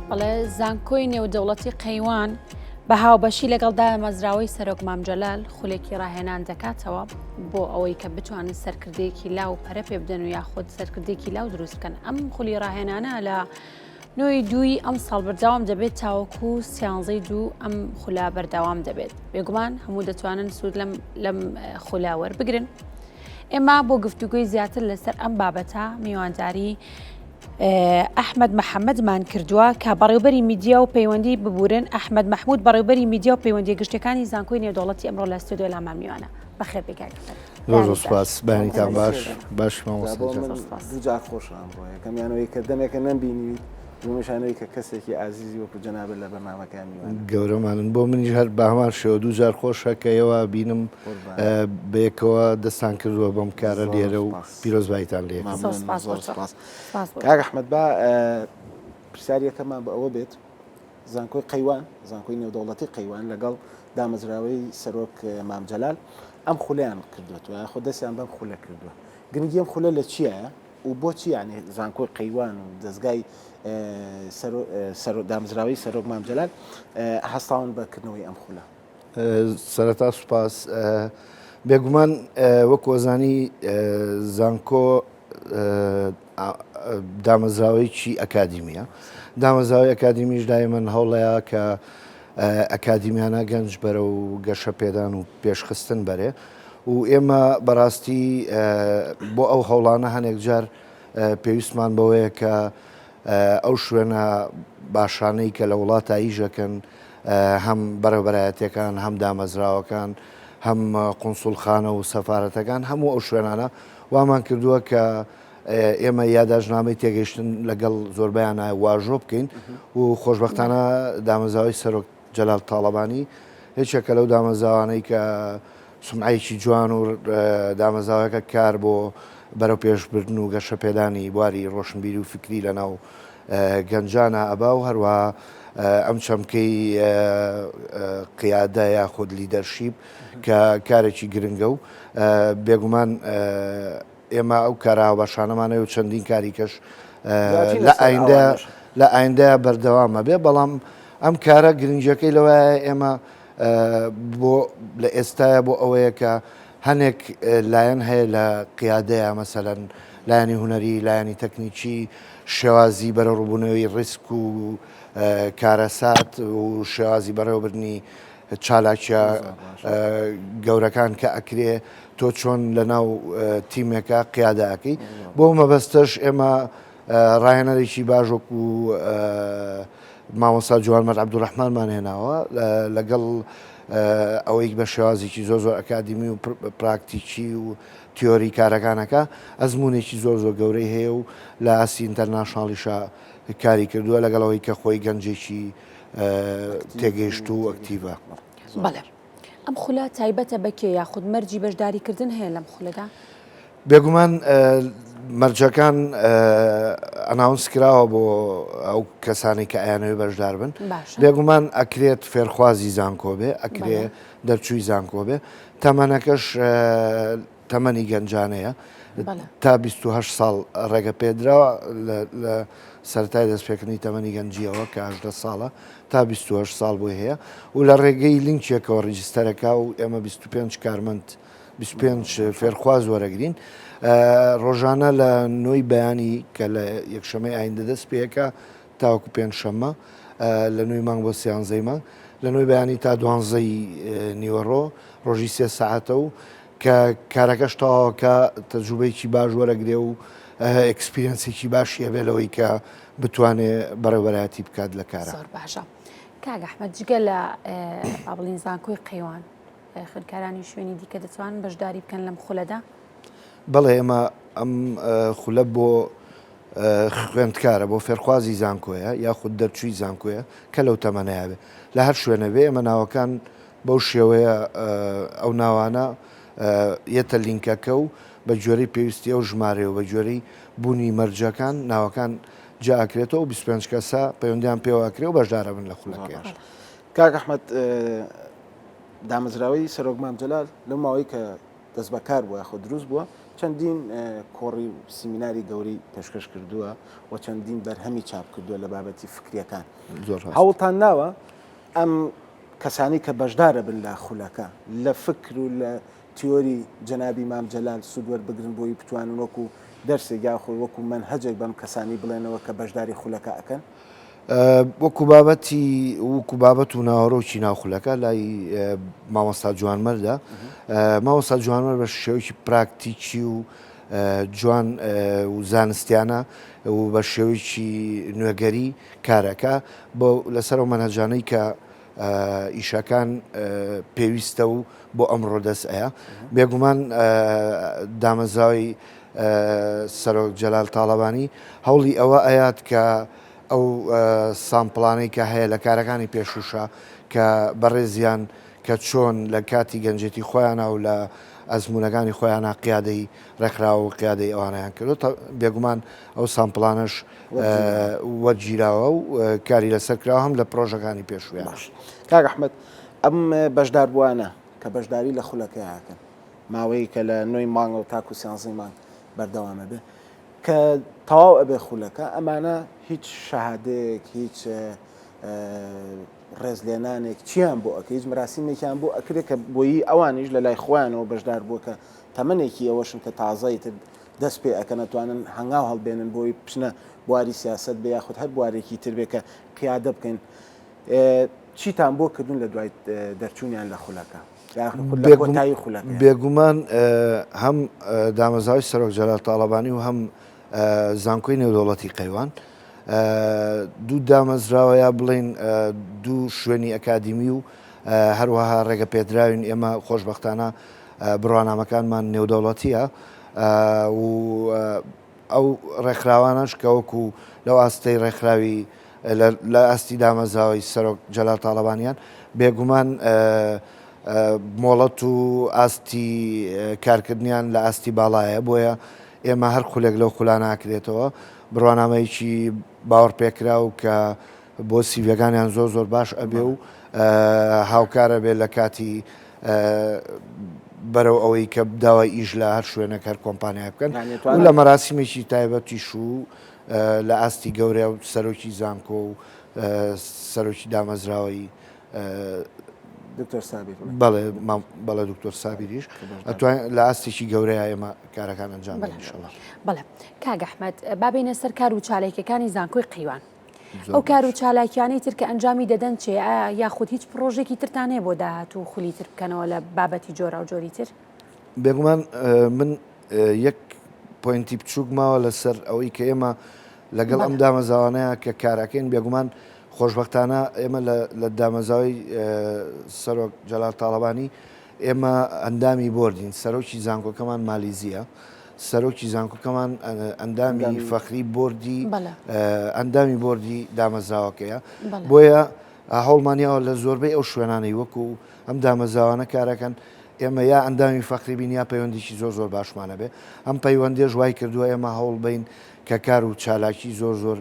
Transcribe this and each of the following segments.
بەڵێ زانکۆی نێودەوڵەتی قەیوان بە هاوبەشی لەگەڵ دامەزراوەی سەرۆک مام جەلال خولێکی ڕاهێنان دەکاتەوە بۆ ئەوەی کە بتوانن سەرکردەیەکی لاو پەرە پێ بدەن و یاخود سەرکردێکی لاو دروست بکەن ئەم خولی ڕاهێنانە لە نۆی دووی ئەم ساڵ بەردەوام دەبێت تاوەکو سیانزەی دوو ئەم خولا بەردەوام دەبێت بێگومان هەموو دەتوانن سوود لەم لەم خولا وەربگرن ئێمە بۆ گفتوگۆی زیاتر لەسەر ئەم بابەتە میوانداری ئەحمەد محەممەدمان کردووە کە بەڕێوبەری میدیا و پەیوەندی ببورن ئەحمەد مححمود بەڕێوبەری میدیا و پەیوەندی گشتەکانی زانکۆی نێودەوڵەتی ئەمڕۆ لە ستۆدیۆ لامان میوانە بەخێر بێی کاک زۆر سپاس بەیانیتان باش باش دوجار خۆش ئەمڕۆ یەکەمیانەوەی کە دەمێکە نەمبینیویت دووەمیشانەوەی کە کەسێکی ئازیزی وەکو جەنابت لە بەرنامەکەیان میوانە. گەورەمانن بۆ منیش هەر بە هەمان شێوە دووجار خۆشە کە ئێوە بینم بەیەکەوە دەستان کردووە بەم کارە لێرە و پیرۆزبایتان لێ کاک ئەحمەد با پرسیاری یەکەمان بە ئەوە بێت زانکۆی قەیوان زانکۆی نێودەوڵەتی قەیوان لەگەڵ دامەزراوەی سەرۆک مام جەلال ئەم خولەیان کردووەتەوە یاخۆ دەستیان بەم خولە کردووە گرنگی ئەم خولە لە چییە و بۆچی یانی زانکۆی قەیوان و دەزگای دامەزراوەی سەرۆک مام جەلال هەستاون بە کردنەوەی ئەم خولە؟ سەرەتا سوپاس. بێگومان وەک وەزانی زانکۆ دامەزراوەیەکی ئەکادیمیە دامەزراوەی ئەکادیمیش دایمەن هەوڵەیە کە ئەکادیمیانە گەنج بەرە و گەشە پێدان و پێشخستن بەرێ و ئێمە بەڕاستی بۆ ئەو هەوڵانە هەنێک جار پێویستمان بەوەیە کە ئەو شوێنە باشانەی کە لە وڵاتە ئیشەکەن هەم بەڕێوبەرایەتەکان هەم دامەزراوەکان هەم قونسوڵخانە و سەفاەتەکان هەموو ئەو شوێنانە وامان کردووە کە ئێمە یاداشتنامەی تێگەیشتن لەگەڵ زۆربیانە واژۆ بکەین و خۆشببختانە دامەزاوی سەرۆک جەلال تاڵەبانی یەکێکە لەو دامەزاوانەی کە سومعەیەکی جوان و دامەزاوەکە کار بۆ بەرەوپێشبردن و گەشەپێدانی بواری ڕۆشنبیری و فکری لەناو گەنجانە ئەبا و هەروەها ئەم چەمکەی قیادە یاخود leadership کە کارێکی گرنگە و بێگومان ئێمە ئەو کارە هاوبەشانەمان هەیە و چەندین کاری کەش لە ئایندە لە ئایندەیە بەردەوامە بێ بەڵام ئەم کارە گرنگیەکەی لەوایە ئێمە بۆ لە ئێستاە بۆ ئەوەیە کە هەنێک لایەن هەیە لە قیادەیە مەسەەن لایەنی هوەری لایەنی تەکنیکی شێوازی بەرەڕووبوونەوەی ڕیسک و کارەسات و شێوازی بەڕێوەبردنی چالاکیە گەورەکان کە ئەکرێ تۆ چۆن لە ناو تیمێکە قیادە ئەکەی بۆ مەبەستەش ئێمە ڕاهێنەرێکی باش وەکو مامۆستا جوانمەرد عەبدولڕەحمانمان هێناوە لەگەڵ ئەوەی بە شێوازێکی زۆر زۆر ئەکادیمی و پراکتیکی و تیۆری کارەکانەکە ئەزمونێکی زۆر زۆر گەورەی هەیە و لە ئاستی international یشا کاری کردووە لەگەڵ ئەوەی کە خۆی گەنجێکی تێگەیشتوو و ئەکتیڤە. بەڵێ. ئەم خولە تایبەتە بە کێ یاخود مەرجی بەشداریکردن هەیە لەم خولەدا؟ بێگومان مەرجەکان announce کراوە بۆ ئەو کەسانی کە ئەیانەوێ بەشدار بن بێگومان ئەکرێت فێرخوازی زانکۆ بێ ئەکرێ دەرچووی زانکۆ بێ تەمەنەکەش تەمەنی گەنجانەیە تا 28 ساڵ ڕێگە پێدراوە لە سەرەتای دەستپێکردنی تەمەنی گەنجیەوە کە 18 ساڵە تا 28 ساڵ بۆی هەیە و لە ڕێگەی لینکێکەوە register ەکە و ئێمە 25 کارمەند 25 فێرخواز وەرەگرین ڕۆژانە لە نۆی بەیانی کە لە یەکشەمەی ئایندە دەست پێەکە تاوەکو پێنجشەممە لە نۆی مانگ بۆ سیانزەی مانگ لە نۆی بەیانی تا دوانزەی نیوەڕۆ ڕۆژی سێ سەعاتە و کە کارەکەش تەواوەکە تەجروبەیەکی باش وەرەگرێ و experience ێکی باشی هەبێ لەوەی کە بتوانێ بەڕێوەبەرایەتی بکات لە کارە. زۆر باشە کاک ئەحمەد جگە لە با بڵین زانکۆی قەیوان خوێندکارانی شوێنی دیکە دەتوانن بەشداری بکەن لەم خولەدا؟ بەڵێ ئێمە ئەم خولە بۆ خوێندکارە بۆ فێرخوازی زانکۆیە یاخود دەرچووی زانکۆیە کە لەو تەمەنەیە بێ لە هەر شوێنە بێ ئێمە ناوەکان بەو شێوەیە ئەو ناوانە یەتە لینکەکە و بە گوێرەی پێویستی ئەو ژمارەیە و بە گوێرەی بوونی مەرجەکان ناوەکان جیا ئەکرێتەوە و 25 کەسە پەیوەندیان پێوە ئەکرێ و بەشدارەبن لە خولەکەیش. کاک ئەحمەد دامەزراوەی سەرۆک مام جەلال لەو ماوەی کە دەستبەکار بووە یاخود دروست بووە چەندین کۆڕی و سیمیناری گەورەی پێشکەش کردووە و چەندین بەرهەمی چاپ کردووە لە بابەتی فکریەکان. زۆر ڕاست. هەوڵتان ناوە ئەم کەسانی کە بەشدارە بن لە خولەکە لە فکر و لە تیۆری جەنابی مام جەلال سوود وەربگرن بۆی بتوانن وەکو دەرسێک یاخۆ وەکو مەنهەجێک بەم کەسانی بڵێنەوە کە بەشداری خولەکە ئەکەن؟ وەکو بابەتی وەکو بابەت و ناوەڕۆکی ناو خولەکە لای مامۆستا جوانمەردە مامۆستا جوانمەر بە شێوەیەکی پراکتیکی و جوان و زانستیانە و بە شێوەیەکی نوێگەری کارەکە بۆ لەسەر ئەو مەنهەجانەی کە ئیشەکان پێویستە و بۆ ئەمڕۆ دەست ئەیە بێگومان دامەزراوی سەرۆک جەلال تاڵەبانی هەوڵی ئەوە ئەیات کە ئەو سامپڵانەی کە هەیە لە کارەکانی پێشوشە کە بەڕێزیان کە چۆن لە کاتی گەنجێتی خۆیانە و لە ئەزمونونەکانی خۆیانە قیادەی ڕێکخراوە و قیادەی ئەوانیان کردو بێگومان ئەو سامپڵانەش وەرگیراوە و کاری لەسەر کراوە هەم لە پرۆژەکانی پێشویان. باش کاک ئەحمەد ئەم بەشداربووانە کە بەشداری لە خولەکەیا ئەکەن ماوەی کە لە نۆی مانگەوە تاکو سیانزەی مانگ بەردەوام ئەبێ کە تەواو ئەبێ خولەکە ئەمانە هیچ شەهادەیەک هیچ ڕێزلێنانێک چیان بۆ ئەکرێ هیچ مەراسیمێکیان بۆ ئەکرێ کە بۆیی ئەوانیش لە لای خۆیانەوە بەشدار بووە کە تەمەنێکی ئەوەشن کە تازەی تر دەست پێ ئەکەن ئەتوانن هەنگاو هەڵبێنن بۆی بچنە بواری سیاسەت بێ یاخود هەر بوارێکی تر بێ کە قیادە بکەن چیتان بۆ کردون لە دوای دەرچوونیان لە خولەکە یاخود لە کۆتایی خولەکە؟ بێگومان هەم دامەزراوەی سەرۆک جەلال تاڵەبانی و هەم زانکۆی نێودەوڵەتی قەیوان دوو دامەزراوە یا بڵین دوو شوێنی ئەکادیمی و هەروەها ڕێگە پێدراوین ئێمە خۆشببختانە بڕوانامەکانمان نێودەوڵەتیە و ئەو ڕێکخراوانەش کە وەکو لەو ئاستەی ڕێکخراوی لە ئاستی دامەزراوەی سەرۆک جەلال تاڵەبانیان بێگومان مۆڵەت و ئاستی کارکردنیان لە ئاستی باڵایە بۆیە ئێمە هەر خولێک لەو خولانە ئەکرێتەوە بڕوانامەیەکی باوەڕپێکراو کە بۆ سیڤیەکانیان زۆر زۆر باش ئەبێ و هاوکارە بێ لە کاتی بەرەو ئەوەی کە داوای ئیش لە هەر شوێنێک هەر کۆمپانیای بکەن و لە مەراسیمێکی تایبەتیش و لە ئاستی گەورە و سەرۆکی زانکۆ و سەرۆکی دامەزراوەی دکتۆر سابیر بەڵێ بەڵێ دکتۆر سابیریش ئەتوانین لە ئاستێکی گەورەیە ئێمە کارەکان ئەنجام بدەین ئینشەڵا. بەڵێ کاک ئەحمەد با بێینە سەر کار و چالاکیەکانی زانکۆی قەیوان. ئەو کار و چالاکیانەی تر کە ئەنجامی دەدەن چێ یاخود هیچ پرۆژێکی ترتان هەیە بۆ داهاتوو خولی تر بکەنەوە لە بابەتی جۆراوجۆری تر؟ بێگومان من یەک point ی بچووک ماوە لەسەر ئەوەی کە ئێمە لەگەڵ ئەم دامەزاوانەیە کە کارەکەین بێگومان خۆشبەختانە ئێمە لە دامەزاوی سەرۆک جەلال تاڵەبانی ئێمە ئەندامی بۆردین، سەرۆکی زانکۆکەمان مالیزییە، سەرۆکی زانکۆکەمان ئەندامی فەخری بۆردی ئەندامی بۆردی دامەزراوەکەیە، بۆیە هەوڵمان یاوە لە زۆربەی ئەو شوێنانەی وەکو ئەم دامەزراوانە کارەکەن ئێمە یا ئەندامی فەخری بین یا پەیوەندیکی زۆر زۆر باشمانە بێ ئەم پەیوەندێش وای کردووە ئێمە هەوڵ بین کە کار و چالاکی زۆر زۆر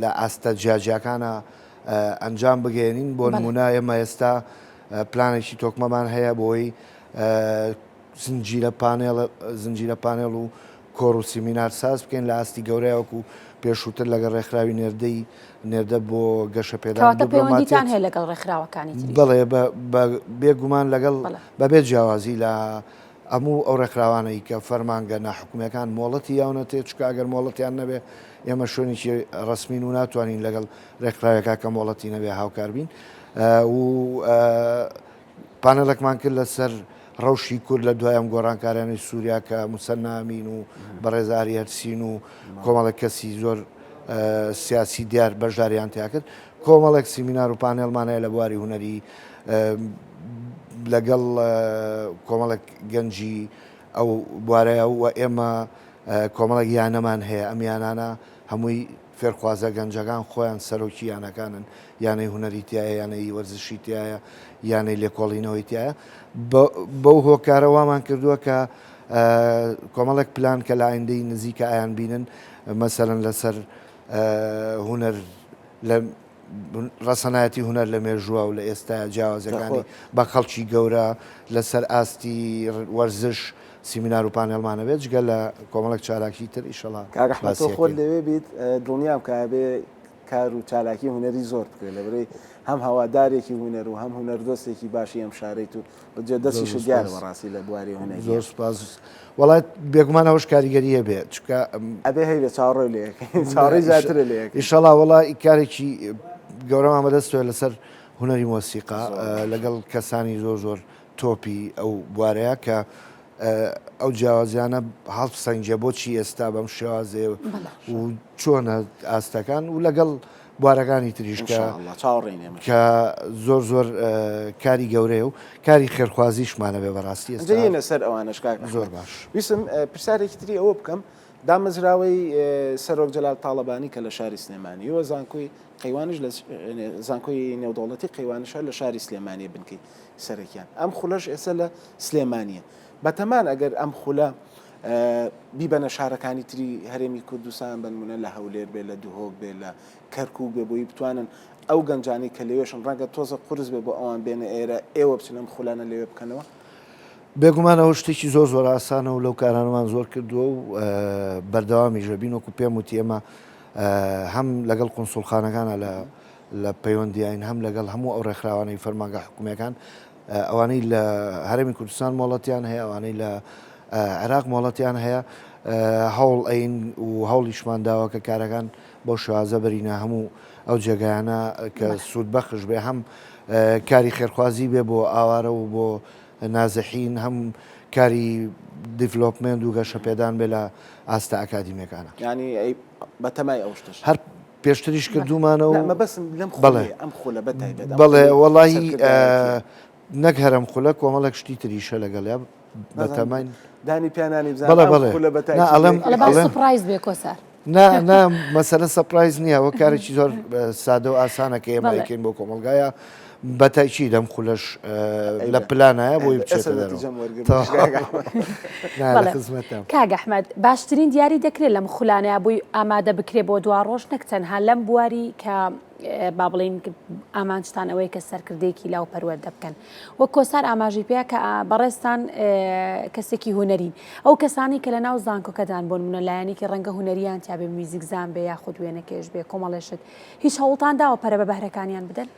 لە ئاستە جیاجیاکانە ئەنجام بگەێنین بۆ نمونە ئێمە ئێستا پلانێکی تۆکمەمان هەیە بۆی زنجیرە پانێڵ زنجیرە پانێڵ و کۆڕ و سیمینار ساز بکەین لە ئاستی گەورەیە وەکو پێشووتر لەگەڵ ڕێکخراوی نێردەی نێردە بۆ گەشەپێدان کەواتە پەیوەندیتان هەیە لەگەڵ ڕێکخراوەکانی تریش؟ بەڵێ بێگومان لەگەڵ بەبێ جیاوازی لە هەموو ئەو ڕێکخراوانەی کە فەرمانگە ناحکومیەکان مۆڵەتی یاونەتێ چونکە ئەگەر مۆڵەتیان نەبێ ئێمە شوێنێکی ڕەسمین و ناتوانین لەگەڵ ڕێکخراوێکا کە مۆڵەتی نەبێ هاوکار بین و پانێڵێکمان کرد لەسەر ڕەوشی کورد لە دوای ئەم گۆڕانکاریانەی سووریا کە موسەننا ئەمین و بەڕێز ئاری هەرسین و کۆمەڵێک کەسی زۆر سیاسی دیار بەشداریان تیا کرد کۆمەڵێک سیمینار و پانێڵمان هەیە لە بواری هونەری لەگەڵ کۆمەڵێک گەنجی ئەو بوارەیە و ئێمە کۆمەڵێک یانەمان هەیە ئەم یانانە هەمووی فێرخوازە گەنجەکان خۆیان سەرۆکی یانەکانن، یانەی هونەری تیایە، یانەی وەرزشی تیایە، یانەی لێکۆڵینەوەی تیایە، بەو هۆکارە وامان کردووە کە کۆمەڵێک پلان کە لە ئایندەی نزیکە ئەیان بینن مەسەلەن لەسەر هونەر لە ڕەسەنایەتی هونەر لە مێژووە و لە ئێستا جیاوازەکانی بە خەڵکی گەورە لەسەر ئاستی وەرزش. سیمینار و پانێڵمان ئەبێت جگە لە کۆمەڵێک چالاکی تر ئیشەڵا کاک ئەحمەد تۆ باسی خۆت ئەکەین. لەوێ بیت دڵنیام کە ئەبێ کار و چالاکی هونەری زۆر بکرێت لەبەرەی هەم هەوادارێکی هونەر و هەم هونەردۆستێکی باشی ئەم شارەیت و جێ زۆر دەستیشت زۆر دیارە سوپاس. بەڕاستی لە بواری هونەریە. زۆر سوپاس وەڵا بێگومان ئەوەش کاریگەری هەبێ چونکە ئەبێ هەیبێ چاوەڕێ لێ ئەکەین چاوەڕێی زیاترە لێ ئەکەین. ئیشەڵا وەڵا کارێکی گەورەمان بەدەستەوە لەسەر هونەری مۆسیقا زۆر باشە. لەگەڵ کەسانی زۆر زۆر تۆپی ئەو بوارەیە کە ئەو جیاوازیانە هەڵبسەنگێ بۆچی ئێستا بەم شێوازەیە و چۆنە ئاستەکان و لەگەڵ بوارەکانی تریش کە کە زۆر زۆر کاری گەورەیە و کاری خێرخوازیشمانە بێ بەڕاستی ئێستا دێینە سەر ئەوانەش کاک زۆر باش. ویستم پرسیارێکی تری ئەوە بکەم دامەزراوەی سەرۆک جەلال تاڵەبانی کە لە شاری سلێمانیەوە زانکۆی قەیوانیش لە زانکۆی نێودەوڵەتی قەیوانیش هەر لە شاری سلێمانیە بنکەی سەرەکیان ئەم خولەش ئێستا لە سلێمانیە بەتەمان ئەگەر ئەم خولە بیبەنە شارەکانی تری هەرێمی کوردستان بەنمونە لە هەولێر بێ لە دهۆک بێ لە کەرکک بێ بۆی بتوانن ئەو گەنجانی کە لەوێشن ڕەنگە تۆزە قورس بێ بۆ ئەوان بێنە ئێرە ئێوە بچن ئەم خولانە لەوێ بکەنەوە. بێگومان ئەوە شتێکی زۆر زۆر ئاسانە و لەو کارانەمان زۆر کردووە و بەردەوامیش دەبین وەکو پێم وتی ئێمە هەم لەگەڵ قونسوڵخانەکانە لە لە پەیوەندیین هەم لەگەڵ هەموو ئەو ڕێکخراوانەی فەرمانگە حکومیەکان ئەوانەی لە هەرێمی کوردستان مۆڵەتیان هەیە ئەوانەی لە عێراق مۆڵەتیان هەیە هەوڵ ئەین و هەوڵیشمان داوە کە کارەکان بەو شێوازە بەرینە هەموو ئەو جێگایانە کە سوود بەخش بێ هەم کاری خێرخوازی بێ بۆ ئاوارە و بۆ نازحین هەم کاری development و گەشەپێدان بێ لە ئاستە ئەکادیمیەکانە. یانی ئەی بەتەمای ئەو شتەش. هەر پێشتریش کردوومانە و. نا مەبەستم لەم خولەیە ئەم خولە بە تایبەت ئەم بەڵێ خولەی وەڵاهی سەرکردایەتیە. نەک هەر ئەم خولە کۆمەڵێک شتی تریشە لەگەڵیا بەتەماین. دانی پیانانی بزانم بەڵێ ئەم بەڵێ خولە بە نا تاکید ئەڵێم ئەڵێ با ئەڵێم surprise بێ کۆسار. نا نا مەسەلە surprise نییە ئەوە کارێکی زۆر سادە و ئاسانە کە ئێمە بەڵێ. ئەیکەین بۆ کۆمەڵگایە بە تەئکید ئەم خولەش ئەی لە بە پلانایە ئەی بۆی بە ئێستا بچێتە دەرەوە نەتیجەم وەرگرت تەواو کاک ئەحمەد. نا لە بەڵێ خزمەتتام. کاک ئەحمەد باشترین دیاری دەکرێت لەم خولانەیا بۆی ئامادە بکرێ بۆ دواڕۆژ نەک تەنها لەم بواری کە با بڵێین ئامانجتان ئەوەیە کە سەرکردەیەکی لاو پەروەردە بکەن وەک کۆسار ئاماژەی پێ کە بەڕێزتان کەسێکی هونەرین ئەو کەسانی کە لە ناو زانکۆکەدان بۆ نمونە لایەنێکی ڕەنگە هونەریان تیابێ میوزیکزان بێ یاخود وێنەکێش بێ کۆمەڵێ شت هیچ هەوڵتان داوە پەرە بە بەهرەکانیان بدەن؟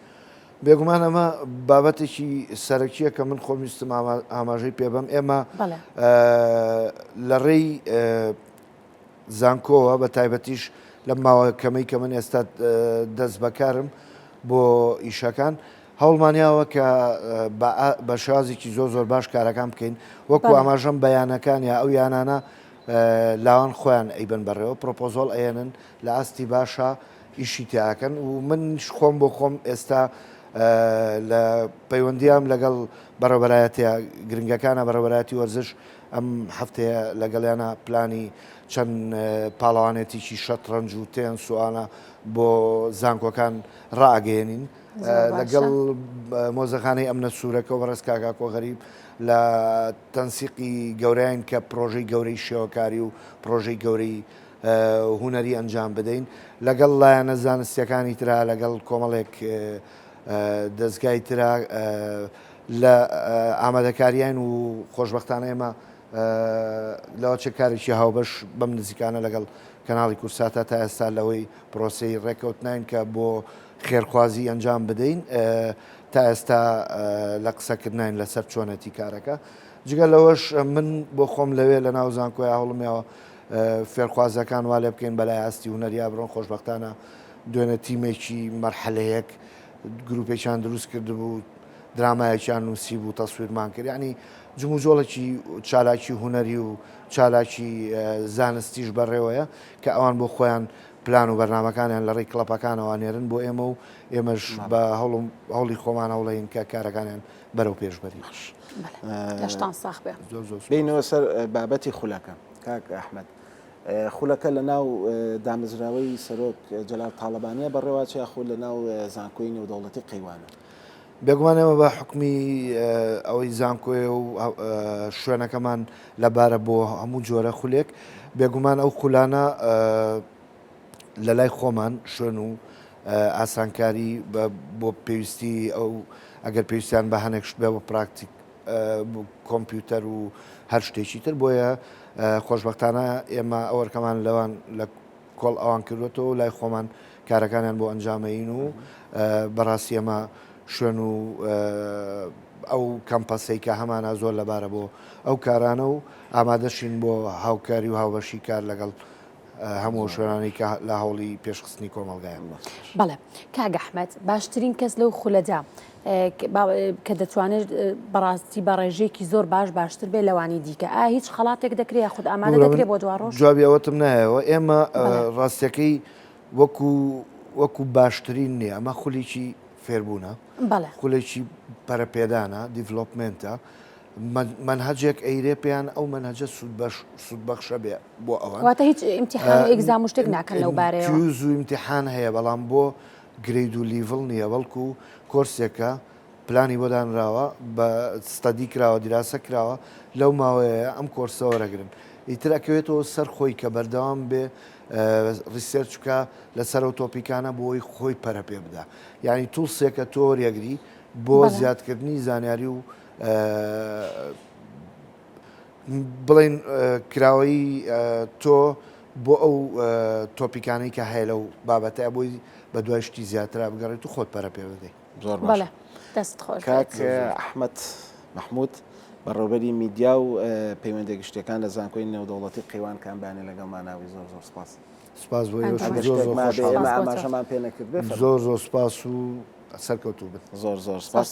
بێگومان ئەمە بابەتێکی سەرەکیە کە من خۆم ویستم ئاماژەی پێ بەم ئێمە لە ڕێی زانکۆوە بە تایبەتیش لەم ماوە کەمەی کە من ئێستا دەست بەکارم بۆ ئیشەکان هەوڵمانیاوە کە بە شێوازێکی زۆر زۆر باش کارەکان بکەین وەکو ئاماژەم بە یانەکان یا ئەو یانانە لاوان خۆیان ئەیبەن بەڕێوە proposal ئەیەنن لە ئاستی باشە ئیشی تیاکەن و من خۆم بۆ خۆم ئێستا لە پەیوەندیام لەگەڵ بەڕێوەبەرایەتە گرنگەکانە بەڕێوەبەرایەتی وەرزش ئەم هەفتەیە لەگەڵیانە پلانی چەند پاڵەوانێتیکی شەتڕەنج و تێنس و ئانە بۆ زانکۆکان ڕائەگەیەنین لەگەڵ مۆزەخانەی ئەمنە سوورەکە و بەڕێز کاک ئاکۆ غەریب لە تەنسیقی گەورەین کە پرۆژەی گەورەی شێوەکاری و پرۆژەی گەورەی هونەری ئەنجام بدەین لەگەڵ لایەنە زانستیەکانی ترا لەگەڵ کۆمەڵێک دەستگای ترا لە ئامادەکاریین و خۆشبەختانە ئێمە لەوەچە کارێکی هاوبەش بەم نزیکانە لەگەڵ کەناڵی کورساتە تا ئێستا لەوەی پرۆسەی ڕێککەوتناین کە بۆ خێرخوازی ئەنجام بدەین تا ئێستا لە قسەکردنین لەسەر چۆنەتی کارەکە جگە لەوەش من بۆ خۆم لەوێ لە ناو زانکۆی هەوڵمیاوە فێرخوازەکان وا لێ بکەین بەلای ئاستی هونەریا بڕۆن خۆشبەختانە دوێنێ تیمێکی مەرحەلەیەک گروپێکیان دروست کردبوو درامایەکیان نووسی بوو تەسویرمان کرد یعنی جموجۆڵێکی چالاکی هونەری و چالاکی زانستیش بەڕێوەیە کە ئەوان بۆ خۆیان پلان و بەرنامەکانیان لە ڕێی کڵەپەکانەوە ئەنێرن بۆ ئێمە و ئێمەش بە هەوڵی خۆمان هەوڵین کە کارەکانیان بەرەو پێش بەرین. لەشتان ساخ بێ. بێینەوە سەر بابەتی خولەکە کاک ئەحمەد خولەکە لە ناو دامەزراوەی سەرۆک جەلال تاڵەبانیە بەڕێوەچێ یاخود لە ناو زانکۆی نێودەوڵەتی قەیوانە؟ بێگومان ئێمە بە حوکمی ئەوەی زانکۆیە و شوێنەکەمان لەبارە بۆ هەموو جۆرە خولێک، بێگومان ئەو خولانە لە لای خۆمان شوێن و ئاسانکاری بۆ پێویستی ئەو ئەگەر پێویستیان بە هەنێک شت بێ بۆ پراکتیک. کۆمپیوتەر و هەر شتێکی تر بۆیە خۆشبەختانە ئێمە ئەوەرکەمان لەوان لە کۆڵ ئەوان کردوێتەوە لای خۆمان کارەکانیان بۆ ئەنجامەین و بەڕاستی ئەمە شوێن و ئەو کەمپەسەی کە هەمانە زۆر لەبارە بۆ ئەو کارانە و ئامادەشین بۆ هاوکاری و هاوبەشی کار لەگەڵ هەموو شوێنانەی کە لە هەوڵی پێشخستنی کۆمەڵگایان. بەڵێ کاک ئەحمەد باشترین کەس لەو خولەدا کە دەتوانێت بەڕاستی بە ڕێژەیەکی زۆر باش باشتر بێ لەوانی دیکە ئا هیچ خەڵاتێک دەکرێت یاخود ئامادە دەکرێت بۆ دوا ڕۆژ؟ جوابی ئەوەتم نایەوە ئێمە ڕاستیەکەی وەکو وەکو باشترین نییە ئەمە خولێکی فێربوونە خولێکی پەرەپێدانە development ە مەنهەجێک ئەیرێ پێیان ئەو مەنهەجە سوودبەخشە بێ بۆ ئەوان. واتە هیچ ئیمتیحان و exam و شتێک ناکەن لەو بارەیەوە؟ quiz و ئیمتیحان هەیە بەڵام بۆ grade و level نییە بەڵکو کۆرسێکە پلانی بۆ دانراوە بە study کراوە دیراسە کراوە لەو ماوەیە ئەم کۆرسە وەرەگرن ئیتر ئەکەوێتەوە سەر خۆی کە بەردەوام بێ research بکا لەسەر ئەو topic انە بۆی خۆی پەرە پێ بدا یعنی tools ێکە تۆ وەریەگری بۆ زیادکردنی زانیاری و بڵێن کراوەیی تۆ بۆ ئەو topic انەی کە هەیە لەو بابەتە بۆی بە دوای شتی زیاترا بگەڕێت و خۆت پەرە پێ بدەیت. زۆر باش دەست خۆش کاک ئەحمەد مەحمود بەڕێوبەری میدیا و پەیوەندە گشتیەکان لە زانکۆی نێودەوڵەتی قەیوان کامبانێ لەگەڵماناوی زۆر زۆر سپاس. سپاس بۆ زۆر زۆر ئێمە ئاماژەمان پێ نەکرد زۆر زۆر سپاس و سەرکەوتوو بن. زۆر زۆر سپاس.